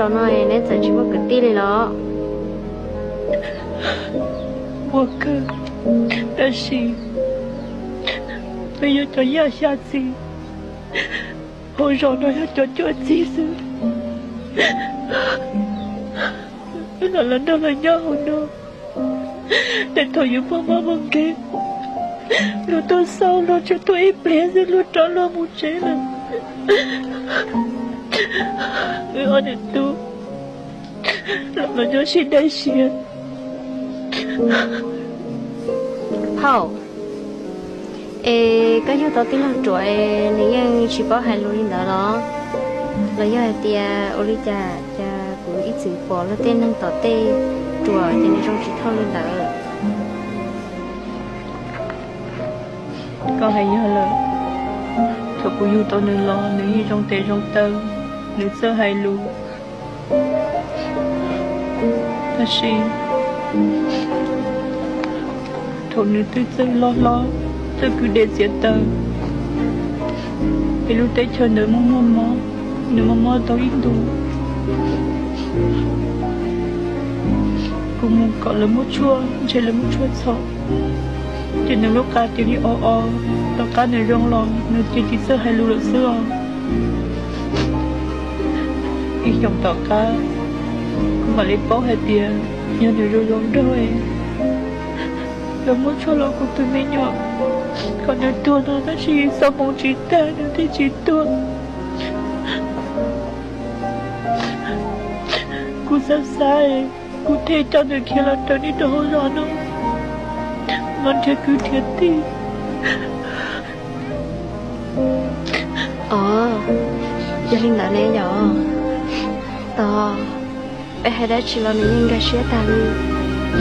Zaum no neb txawm tsis muaj kwv tij li los? Muaj kawg, tab sis peb yog cov yaj xya txiv, hauv zos no yog cov cuaj txiv xwb. Wb los nrog lawv nyob hauv no, ces thaum yus muaj mob muaj nkeeg, luag tuaj xauj luag tsuas tuaj ib pliag xwb luag rov luag mus tsev lawm. Wb ob niam tub los nyob sib dai siab. Phauj, es koj yug tau tij laug ruam es nws yeej tsis paub hais lus li ntawd los? Los yog hais tias ua li cas cas kuv ib txwm pom luag tej neeg tom tej ruam ces nws zoo tsis thauj li ntawd? Koj hais yog lawm, thaum kuv yug tau nws los nws yeej zoo tes zoo taw, nws txawj hais lus. Tab sis thaum nws twb txawj loj hlob, txawj kwv dej txiav taws, es lub teb chaws ntawd muaj muaj mob, nws mob mob tau ib ntus. Kuv mus kom lawv muab tshuaj, ntshe lawv muab tshuaj txhaum, ces nws lub qa cia li o o. Tom qab nws zoo los nws cia li tsis txawj hais lus lawm xwb os. Ib xyoos tom qab kuv mam li paub hais tias yog nws zoo zoo nraug es lawv muab tshuaj los kuv tus me nyuam kom nws tuag no, tab sis xav moo tsis tag nws thiaj tsis tuag. Kuv xav xav es kuv thiaj coj nws khiav los raws nej rau hauv zos no, los nrhiav kwv nrhiav tij. Os, yog li ntawd ne yom? Tos, peb hais dab tsi los nws yeej nkag siab tag li,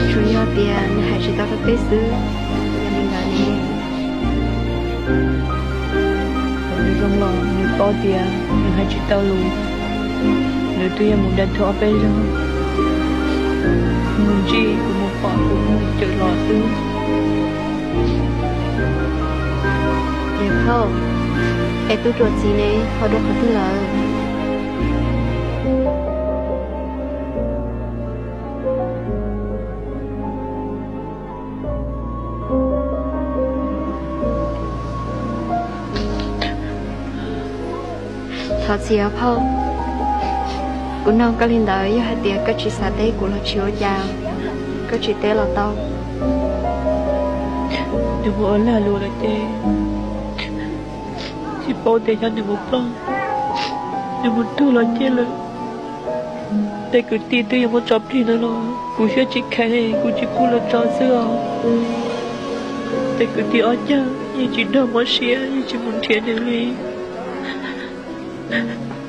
tsuas yog tias nws hais tsis tau rau peb xwb. Yog li ntawd ne, thaum nws zoo los nws paub tias nws hais tsis tau lus, nws twb yuav mus dag thuam ob peb zaug. Mus ntsib kuv mus pom kuv mus cawm los xwb. Niam phauj, es tub ruam txiv ne ho dua qhov twg lawm? Thov txim os phauj, kuv nug koj li ntawd yog hais tias koj tsis xav teb kuv los tsis ua cas, koj tsis teb los tau. Nws mus ua lag luam lawm ces tsis paub tias yog nws mus ploj, nws mus tuag los cia lawm. Tej kwv tij twb yuav muab tso plig no los kuv siab tsis kheev, kuv tsis pub lawv tso xwb os. Tej kwv tij ob cag yeej tsis nrog mob siab, yeej tsis mus nrhiav nws li.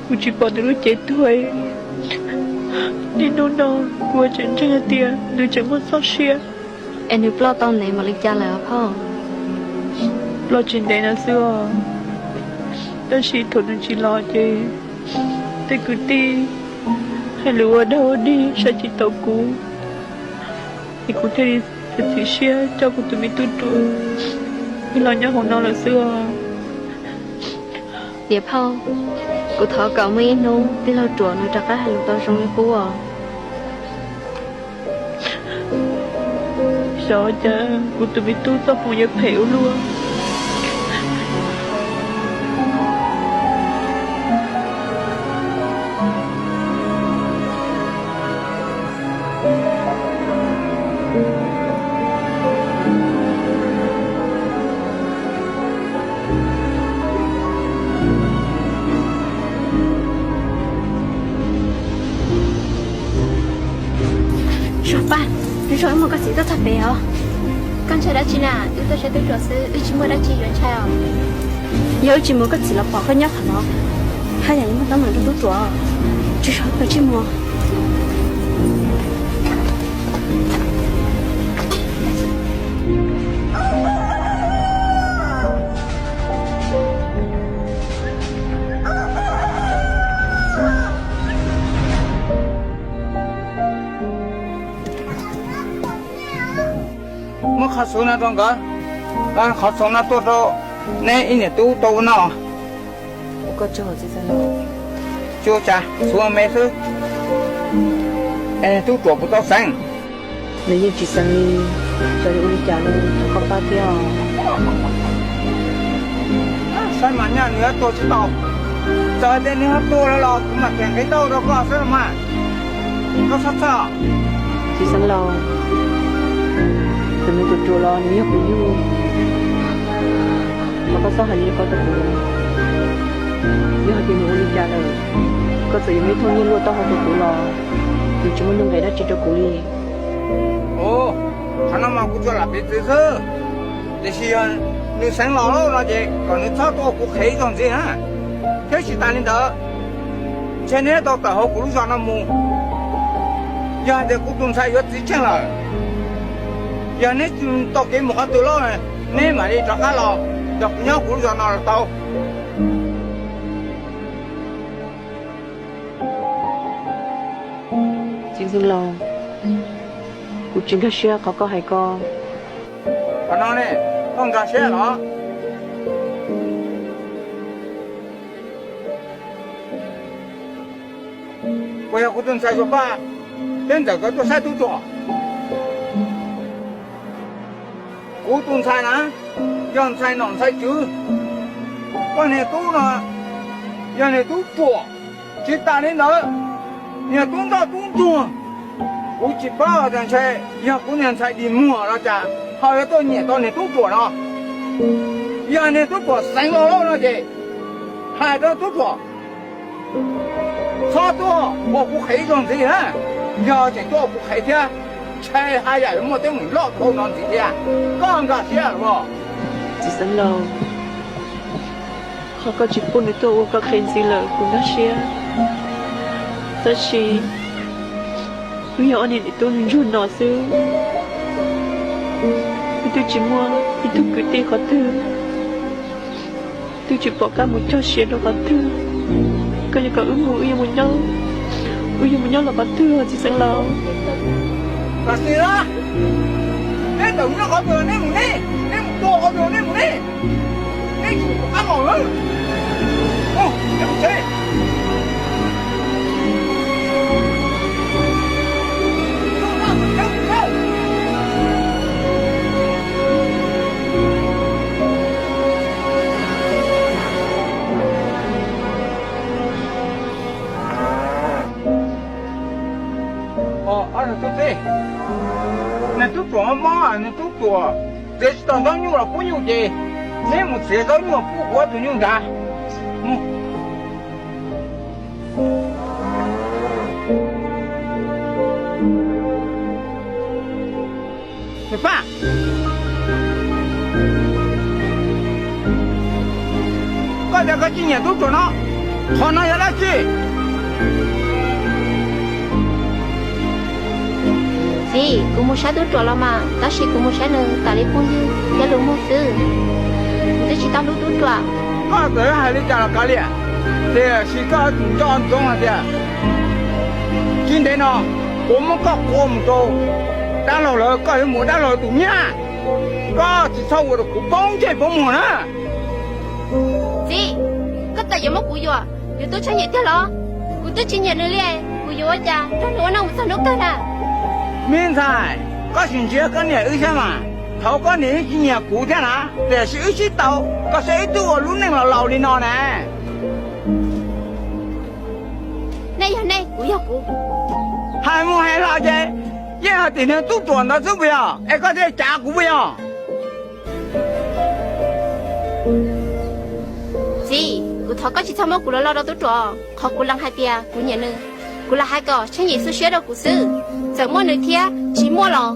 Kuv tsis pom nws lub cev tuag. Niaj hnub no kuv tseem ntseeg hais tias nws tseem muaj txoj sia. Es nws ploj tau ntev npaum li cas lawm phauj? Ploj tsis ntev no xwb os, tab sis thaum nws tsis los ces tej kwv tij hais lus ua dag ua dig saib tsis taus kuv, es kuv thiaj li txiav txim siab coj kuv tus me tub ruam los nyob hauv no lawm xwb os. Niam phauj, kuv thov kom muaj ib hnub tij laug ruam nws rov qab hais lus tau zoo li qub os. Xyov cas kuv tus me tub txoj hmoo yuav phem ua luaj. Suav Paj, nws zoo ib muag koj txiv tuaj txog pem os. Koj ntshai dab tsi na? Wb tuaj saib tub ruam xwb, wb tsis muaj dab tsi yuav ntshai os. Yog wb tsis mus koj txiv los pom koj nyob qhov no, haj yam yuav muaj teeb meem rau tub ruam. Tsis zoo, peb cia li mus. Muab qhov xuv no rau nkawd, qhov xuv no tuaj rau neb ib niam tub tau ua noj. Tsis ua cas, xuv me xwb. Tub Ruam puas tau xeev? Nws yeej tsis xeev li. Xyov yuav ua li cas li, thov koj pab thiab. Saib mas nyaj nws yuav tuag tsis tau. Txawm hais tias nws ho tuag lawm los kuv mam them nqi tau rau koj xwb los mas. Koj txhob txhawj. Txiv xeev laus, tus nws tus ruam los nws yog kuv yug. Thov koj txhob hais li ko rau kuv. Yog hais tias nws ua li cas lawm, koj txawm yuav muab ib thooj nyiaj luaj taub hau rau kuv los nws tsis muaj nuj nqis dab tsi rau kuv li. Qhov no mas kuv tsuas lam piv txwv xwb. Tiam sis yog nws xeev los no ces kom nws txhob tuaj ua kuv qhev ib zaug ntxiv na. Thiab tsis tas li ntawd, ntshe neb tau tawm hauv kuv lub zos no mus. Yog hais tias kuv tus ntxhais yuav txiv tsheej lawm, yog neb tsis tau kev mus qhov twg lawm, neb mam li rov qab los, yog kuv nyob kuv lub zos no los tau. Txiv xeev laus, kuv tsis nkag siab qhov koj hais ko. Qhov no ne, koj nkag siab los? Puas yog kuv tus ntxhais Suav Paj thiab Ntxawm nkawd tuaj saib Tub Ruam? Kuv tus ntxhais na, yog ntxhais nom ntxhais tswv. Koj niag tub no yog niag tub ruam. Tsis tas li ntawd, niag tub nroj tub ntsuag. Kuv tsis paub tias ntshe yog kuv niag ntxhais dig muag los cas ho yuav tuaj nyiam tau niag tub ruam no. Yog niag tub ruam xeev los lawm no ces hais rau tub ruam txhob tuaj ua kuv qhev ib zaug ntxiv na. Yog tseem tuaj ua kuv qhev thiab, ntshe haj yam yuav muaj teeb meem loj dhau no ntxiv thiab. Koj nkag siab los? Txiv xeev laus, qhov koj tsis pub nws tuaj ua koj qhev ntxiv lawm kuv nkag siab. Tab sis wb yog ob niag niam tub ntsuag no xwb, wb twb tsis muaj ib tug kwv tij qhov twg, twb tsis pom qab mus cog siav rau qhov twg. Koj yuav kom wb mus, wb yuav mus nyob, wb yuav mus nyob rau qhov twg txiv xeev laus? Tam sim no neb tawm mus nyob qhov twg neb mus neb, neb mus tua qhov twg neb mus neb, neb tsis pom qab mus lawm. Neb mus tsev. Ob tug tub txib, nws tub ruam mob, nws tub ruam txiav tsis tau zaub nyuj los pub nyuj ces neb mus txiav zaub nyuj pub kuv ob tug nyuj nrad. Paj, koj tias koj tsis nyiam tub ruam no, qhov no yog dab tsi? Txiv, kuv mus saib tub ruam los mas, tab sis kuv mus saib nws tas li phooj ywg thiab lus muag xwb. Kuv twb tsis tau hlub tub ruam. Koj txawm hais li cas los kav liam, tiam sis koj yuav tsum nco ntsoov hais tias tsis ntev no kuv muab koj qhua mus rau dab laug lawv, koj yuav mus ua dab laug tus nyab. Koj tsis txhob ua rau kuv poob ntsej poob muag na. Txiv, koj txawm yuav muab kuv yuam, yuav tub Tsheej Yim tiag los? Kuv twb tsis nyiam nws li, kuv yuav ua cas nrog nws ua neej mus txog hnub kawg na? Me ntxhais, koj sim ntsia koj niam wb saib mas, thaum koj niam wb tsis nyiam kuv thiab na, tiam sis wb sib tau, koj saib wb twb ua lub neej los laus li no na. Nej yog nej, kuv yog kuv. Hais mus hais los ces yeej hais tias niag tub ruam ntawd xwb puas yog? Es koj thiaj cav kuv puas yog? Txiv, kuv thov koj tsis txhob muab kuv los lo rau tub ruam, qhov kuv lees hais tias kuv nyiam nws. Kuv lam hais kom Tsheej Yim xub siab rau kuv xwb, txawm muaj nws thiab tsis muaj los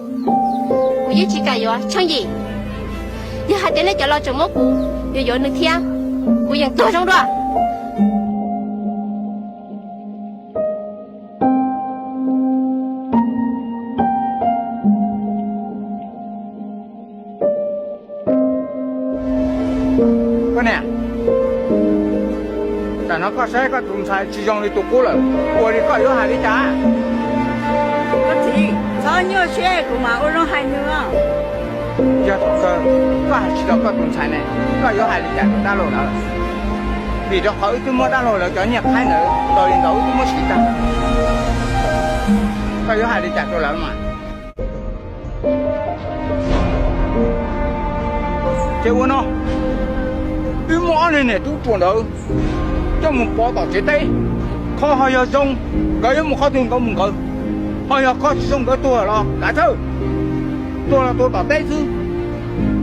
kuv yeej tsis kam yuav Tsheej Yim. Yog hais tias nej cov laus tseem muab kuv yuav yuav nws thiab, kuv yeej tuag zoo dua. Koj niam, tam no koj saib koj tus ntxhais tsis zoo li tus qub lawm, ua li koj yuav hais li cas? Koj txiv, txhob nyuaj siab, kuv mam ua zoo hais nws. Yog thaum kawg koj hais tsis tau koj tus ntxhais ne, koj yuav hais li cas rau dab laug lawv? Vim rau qhov wb twb muab dab laug lawv cov nyiaj qhaib ntawd tau li ntawd wb twb muab siv tag. Koj yuav hais li cas rau lawv mas? Ces ua no, wb muab ob niag niam tub ruam ntawd coj mus pov tom tsev teb. Qhov ho yog zoo, nkawd yuav mus qhov twg nkawd mus nkawd, ho yog qhov tsis zoo nkawd tuag los kav thawj, tuag los tuag tom teb xwb,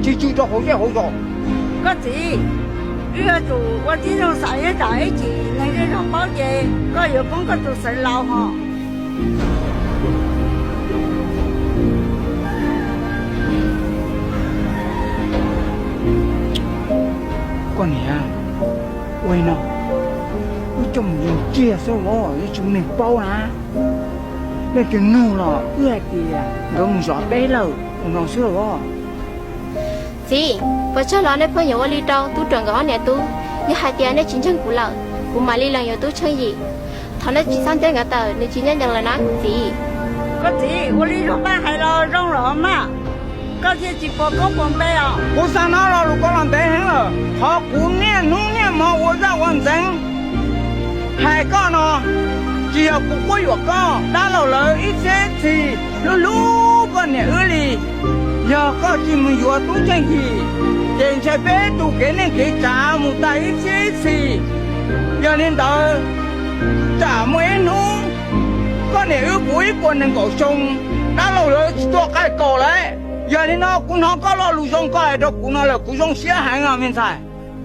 tsis tsw rau hauv zej hauv zos. Koj txiv, wb yuav tsum ua tib zoo xav ib tsam ib chim neeg zej zog paub ces koj yuav poob koj tus xeev laus hos. Koj niam, ua li no, wb coj mus ntsia xwb los yeej tsis muaj neeg paub na. Leej twg nug los wb hais tias nkawd mus zov peb lawm no xwb los. Txiv, puas tsawg los nej pheej yuav ua li rau tub ruam nkawd ob niam tub? Yog hais tias nej tsis ntseeg kuv lawm, kuv mam li lees yuav tub tsheej yim. Thov nej tsis txhob ntiab nkawd tawm, nws tsis ncaj ncees lawm na kuv txiv. Koj txiv, ua li Zog Paj hais los zoo los mas, koj thiaj tsis puas koob puas npe os. Kuv xav hnov lo lus koj los ntev heev lawm. Qhov kuv niaj hnub niaj hmo ua zaj ua ntxeev hais koj no, tsis yog kuv quab yuam koj. Dab laug lawv ib txhiab txhis hlub hlub koj niam wb li. Yog koj tsis mus yuav tub tsheej yim, ces ntshai peb tug kev neej kev tsav mus tag ib txhiab ib txhis. Yog li ntawd, tsam muaj ib hnub koj niam wb puv ib puas nees nkaum xyoo, dab laug lawv tsis tuaj qaij kaus lawm. Yog li no kuv hnov koj lo lus zoo koj hais rau kuv no lawm kuv zoo siab heev os me ntxhais.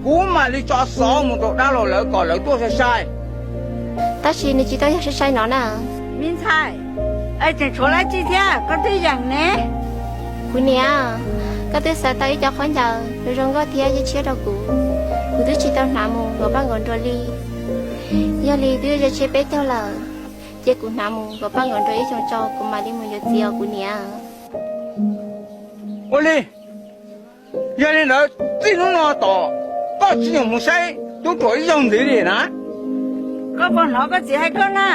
Kuv mam li tso xov mus rau dab laug lawv kom lawv tuaj sai sai. Tab sis nws tsis tau yog sai sai no na. Me ntxhais, es tseem tshuav dab tsi thiab koj twb yeem ne? Kuv niam, koj twb xav tau ib co khaub ncaws zoo zoo nkauj thiab ib tshiab rau kuv, kuv twb tsis tau hnav mus nkaum paj nkaum nruas li. Yog li twb ze tshiab peb caug lawm, ces kuv hnav mus nkaum paj nkaum nruas ib xyoo tso kuv mam li mus yuav txiv os kuv niam. Ua li, yog li ntawd txij hnub no tom koj tsis txhob mus saib tub ruam ib zaug ntxiv li na. Koj puas hnov koj txiv hais koj na?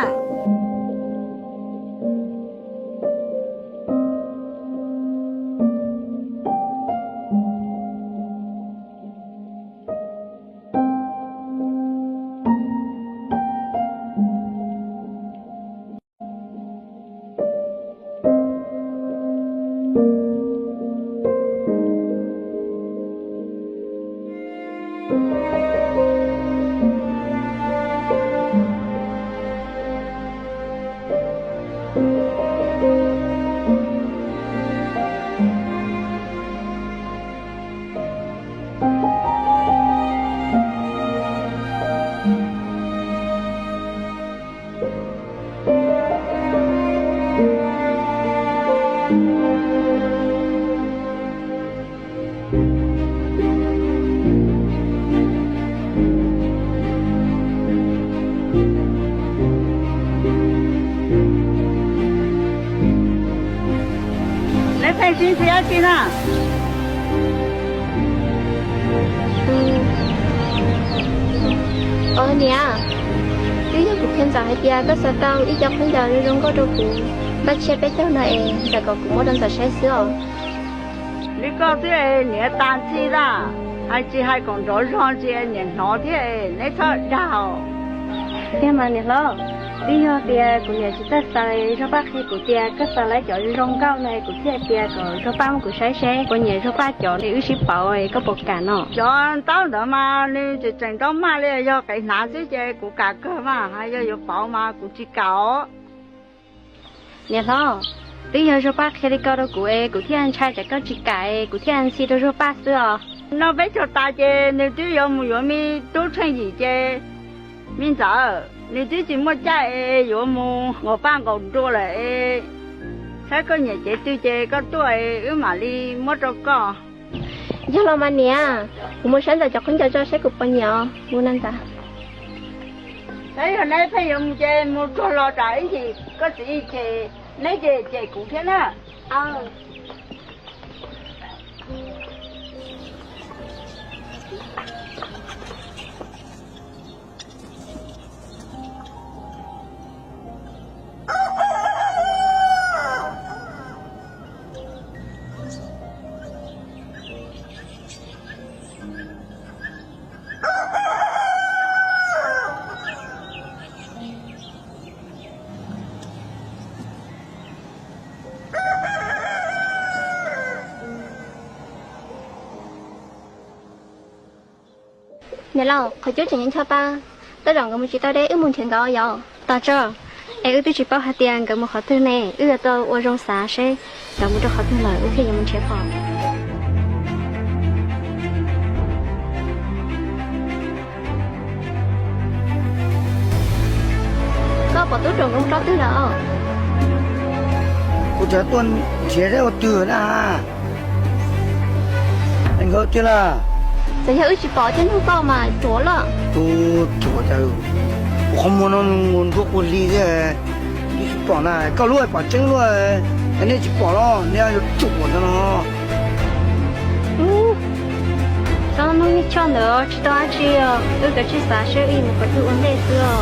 Neb pheej sib ntxhi dab tsi na? Os niam, twb yog kuv qhia ntxawm hais tias koj xav tau ib co khaub ncaws zoo zoo nkauj rau kuv, npaj tshiab peb caug no es ntxawm kom kuv muab rau ntxawm saib xwb os. Li koj thiab niam tas ntxhi lawm, hais tsis hais kom nrov zog ntsis niam hnov thiab, neb txhob dag os. Tiag mas niam hlob, twb yog tias kuv niam tsis txawj xaws, Zog Paj qhia kuv tias koj xav tau cov zoo nkauj no kuv thiaj tias kom Zog Paj muab kuv saib seb puas nyiam Zog Paj cov, wb sib pauv koj puas kam no? Cov ntaub ntawd mas nws tseem tseem ntaub maj li, yog qe hnav xwb ces kuv kam kawg mas, yog yuav pauv mas kuv tsis kam os. Niam hlob, twb yog Zog Paj qhia li ko rau kuv es kuv thiaj ntshai tsam koj tsis kam es kuv thiaj ntxhi rau Zog Paj xwb os. Noj peb caug tas ces nws twb yuav mus yuav me tub tsheej yim ces me ntxawm, nws twb tsis muaj caij es yuav mus nkaum paj nkaum nruas lawm es, saib koj nyiam cev twg ces koj tuaj es wb mam li muab rau koj. Yog los mas niam, kuv mus saib ntxawm cov khaub ncaws tso saib kuv puas nyiam os, mus na ntxawm. Saib yog neb pheej yuav mus ces mus tsuag los tsam ib chim koj txiv cem neb ces cem kuv thiab na. Niam laus, qhov cub tseem ncho pa, tej zaum nkawd mus tsis tau deb, wb mus nrhiav nkawd yom. Tos tso, es wb twb tsis paub hais tias nkawd mus qhov twg ne, wb yuav tau ua zoo xav seb nkawd mus rau qhov twg lawm wb thiaj yuav mus nrhiav pom. Koj pom tub ruam nkawd mus rau twg lawm? Kuv twb tuaj nrhiav seb ua twg na. Nkawd tiag las. Txawm yog wb tsis pom thiab nug koj mas ruam loj. Tus ruam cas, kuv qhov muag no ntuag quas hli thiab, tsis pom na, koj lub pom tseeb luaj, nej tsis pom los nej yuav ruam no. Txhob nug nej choj ntawd tsis tau dab tsi os, wb kav tsij xav seb wb yuav mus qhov twg ua ntej xwb os.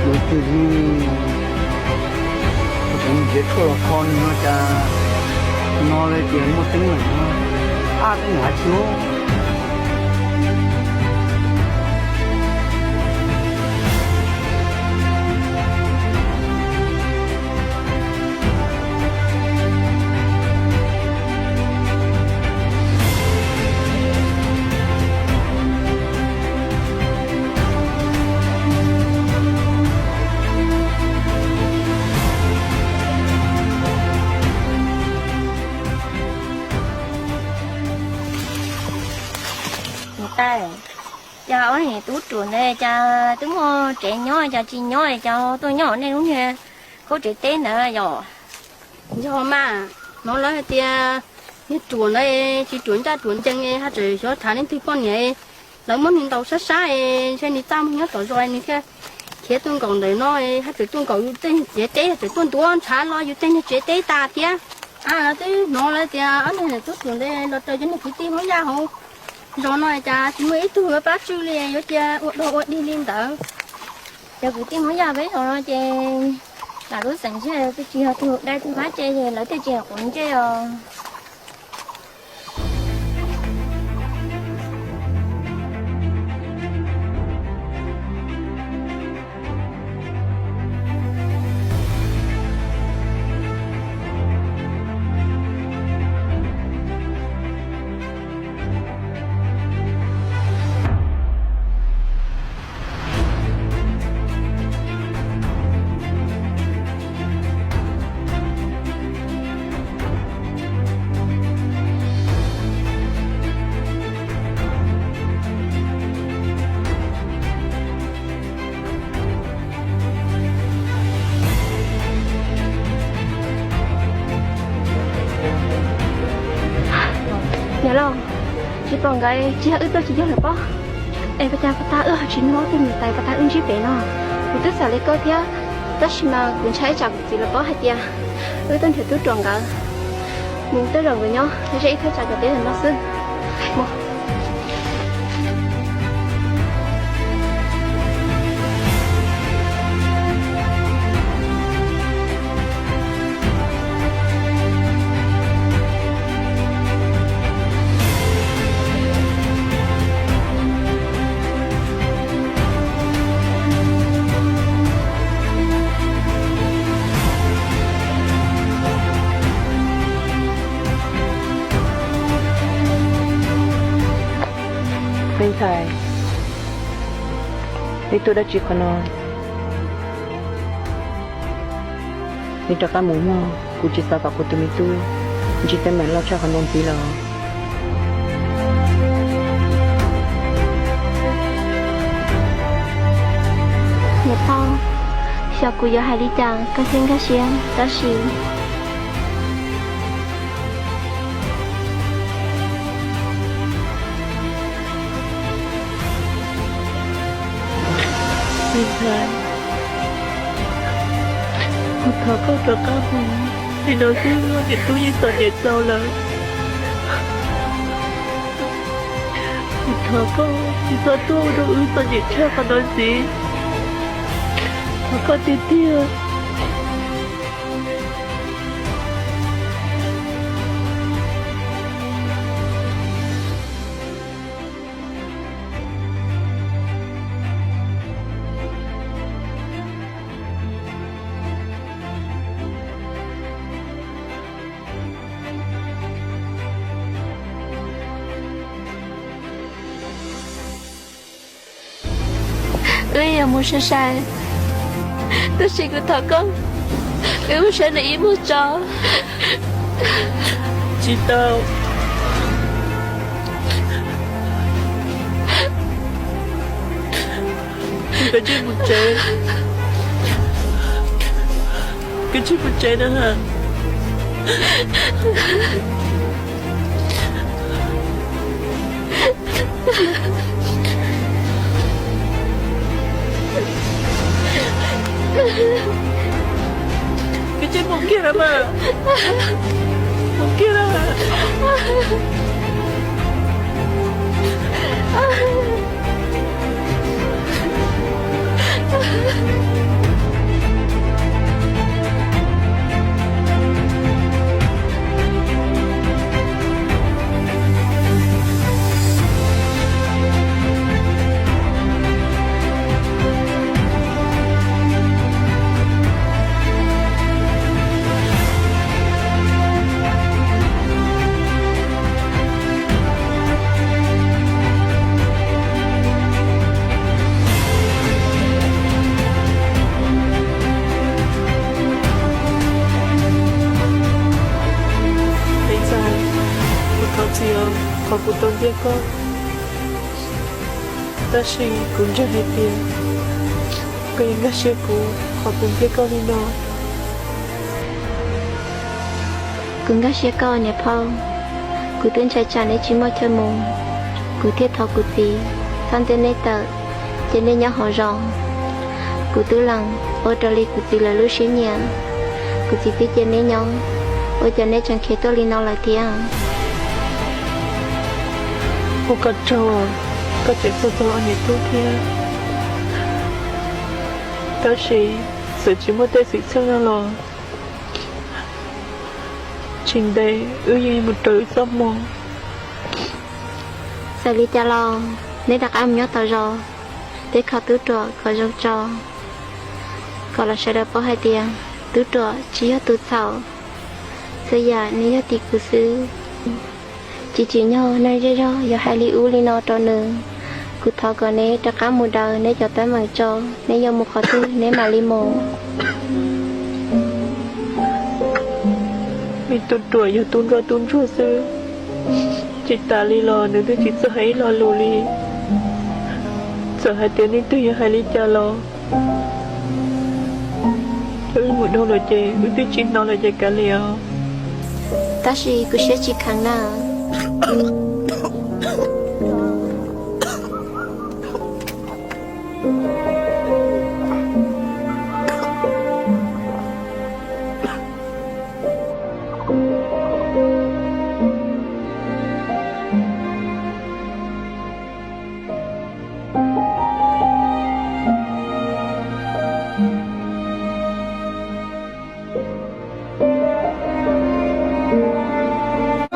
Lawv twb, kuv tseem nrhiav tshuaj los kho nws no cas no li tias muaj teeb meem no, ab teeb meem dab tsi. Niam tais, cas ob niag tub ruam ntawd cas twb muaj tsev nyob cas tsis nyob, cas tuaj nyob nej lub niag khaub tsev teb ntawd yom? Yog mas, hnov lawv hais tias niag ruam ntawd tsis ruam ncaj ruam ncees, haj tseem xyov tham leej twg poj niam, lawv muab nws ntaus sab sab, ntshe nws txaj muag nyob tom zos nws thiaj khiav tuaj nkaum ntawm no, haj tseem tuaj nkaum yus tej niag tsev teb, tseem tuaj ntuav ntshav los yus tej niag tsev teb tas thiab. A, lawv twb hnov lawv tias ob niag tub ruam ntawd los raws cov niag kwv tij Hmoob Yaj hauv zos no cas tsis muaj ib tug yuav pab tswj li, yuav cia ua dog ua dig li ntawd. Cov kwv tij Hmoob Yaj peb zos no ces lam lub xeem ntshe twb tsis yog tus dai tus qab ces lawv thiaj tsis quav ntsej os. Niam laus, tsis pom nkawd, tsis yog wb tuaj tsis yog lawv paub. Es puas cas puag ta wb ho tsis hnov tus niam tais puag ta wb ntsib pem no? Kuv twb xav li koj thiab, tab sis mas kuv ntshai ib tsam kuv txiv lawv paub hais tias wb tuaj nrhiav tub ruam nkawd. Mus tej zaum nkawd nyob ze ib thaj tsam cov teb ntawm no xwb. Mus. Me ntxhais, nej tuaj dab tsi qhov no? Nej rov qab mus mog, kuv tsis xav kom kuv tus me tub ntsib teeb meem loj tshaj qhov no ntxiv lawm. Niam Paj, xyov kuv yuav hais li cas koj thiaj nkag siab, tab sis me ntxhais, kuv thov koj rov qab mus, nim no xwb niam tub yeej txom nyem txaus lawm. Kuv thov koj tsis txhob tuaj ua rau wb txom nyem tshaj qhov no ntxiv. Thov koj tiag tiag. Wb yuav mus sai sai, tab sis kuv thov koj, wb mus saib nws ib mus tso. Tsis tau. Koj tsis mus tsev, koj tsis mus tsev na. Koj tsis mus kiag na mas, mus kiag na. Kuv thov txim qhov kuv tau ntiab koj, tab sis kuv ntseeg hais tias koj yuav nkag siab kuv qhov kuv ntiab koj li no. Kuv nkag siab koj niam phauj, kuv twb ntshai tsam neb tsis muaj chaw mus, kuv thiaj thov kuv txiv txhob ntiab neb tawm, cia neb nyob hauv zos. Kuv twb lees ua raws li kuv txiv lawv lub siab nyiam, kuv txiv twb cia neb nyob, ua cas neb tseem khiav tuaj li no lawm thiab? Ua koj tsaug, koj tseem tuaj txog ob niam tub thiab, tab sis txawm tsis muaj tej xwm txheej no los tsis ntev wb yeej mus raws wb txoj hmoo. Txawm li cas los neb rov qab mus nyob tom zos, peb kho tub ruam kom zoo tso, kom lawv sawv daws paub hais tias tub ruam tsis yog tus txhaum, txhua yam nws yog tim kuv xwb. Tsis tsim nyog neeg zej zog yuav hais li ub li no rau nws. Kuv thov kom neb rov qab mus daws neb cov teeb meem tso, neb yuav mus qhov twg neb mam li mus. Me tub ruam yog tub nrog tub ntsuag xwb, tsis tas li los nws twb tsis txawj hais ib lo lus li. Txawm hais tias leej twg yuav hais li cas los wb mus dhau lawm ces wb twb tsis hnov lawm ces kav liam os. Tab sis kuv siab tsis kheev na.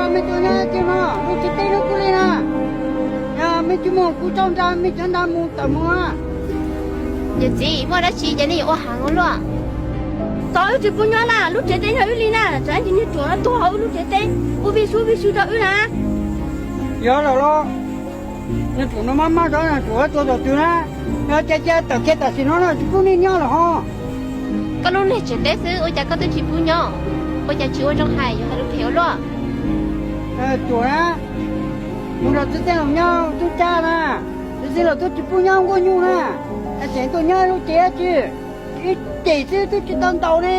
Me tub nyob tiag no, lub tsev teb no kuj li na. Yog me tsis mus kuv tso nra me cov nra mus tawm mus. Yawm txiv, muaj dab tsi ces nej yuav ua heev ua luaj. Tos wb tsis pub nyob na, lub tsev teb yog wb li na, tsam ib ntsis niag ruam no tuag hauv wb lub tsev teb, ua vij sub vij sw rau wb na. Yog lawm los, niag ruam no maj maj zov niag ruam tuag tom twg na, yog cia cia tawm kiag tam sim no no tsis pub nej nyob lawm ho. Koj lub niag tsev teb xwb ua cas koj twb tsis pub nyob, ua cas tsis ua zoo hais yuav hais lus phem ua luaj. Ruam na, mus nrog txiv txij laus nyob tub cab na, txiv txij laus twb tsis pub nyob nkuaj nyuj na, tseem tuaj nyob lub tsev dab tsi, ib ceg xwb twb tsis tau ntaus ne.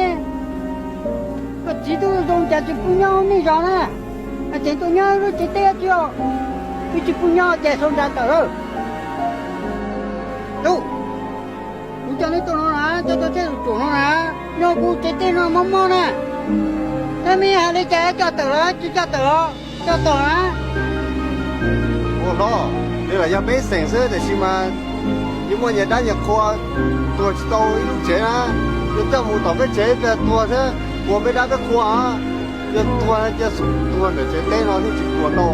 Koj txiv twb zoo cas tsis pub nyob nej zos na, tseem tuaj nyob lub tsev teb dab tsi os, twb tsis pub nyob ces sau nra tawm lawm. Tub, kuv coj neb tuaj no na, coj cov tsheb ruam no na, nyob kuv tsev teb no mob mob na. Neb me hais li cas coj tawm los tsis coj tawm os, coj tawm na. Ua hlob, nws lam yog peb xeem xwb tiam sis mas yeej muaj nyias dab nyias qhua, tuag tsis tau ib lub tsev na. Yuav coj mus tom peb tsev cia tuag thiab, ua peb dab peb qhua, cia tuag cia xub tuag ntawm tsev teb no thiaj tsis tuag tau.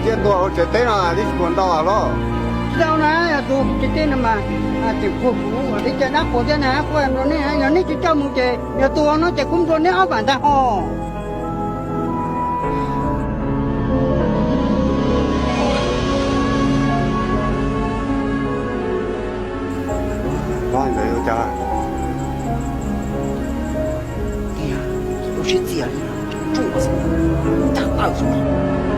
Cia tuag hauv tsev teb no thiaj tsis tuag ntau hlob. Tsis tau na, yog tuag kuv tsev teb no mas tseem qhuas kuv, li cas dab qhuas thiab na, qhuas nrog nej, yog nej tsis coj mus ces yog tuag no ces kuv nrog neb ob vam ntag ho. Nkawd ua cas? Tiag, ua siab txias li, tsuj xwb, tag tawm xwb.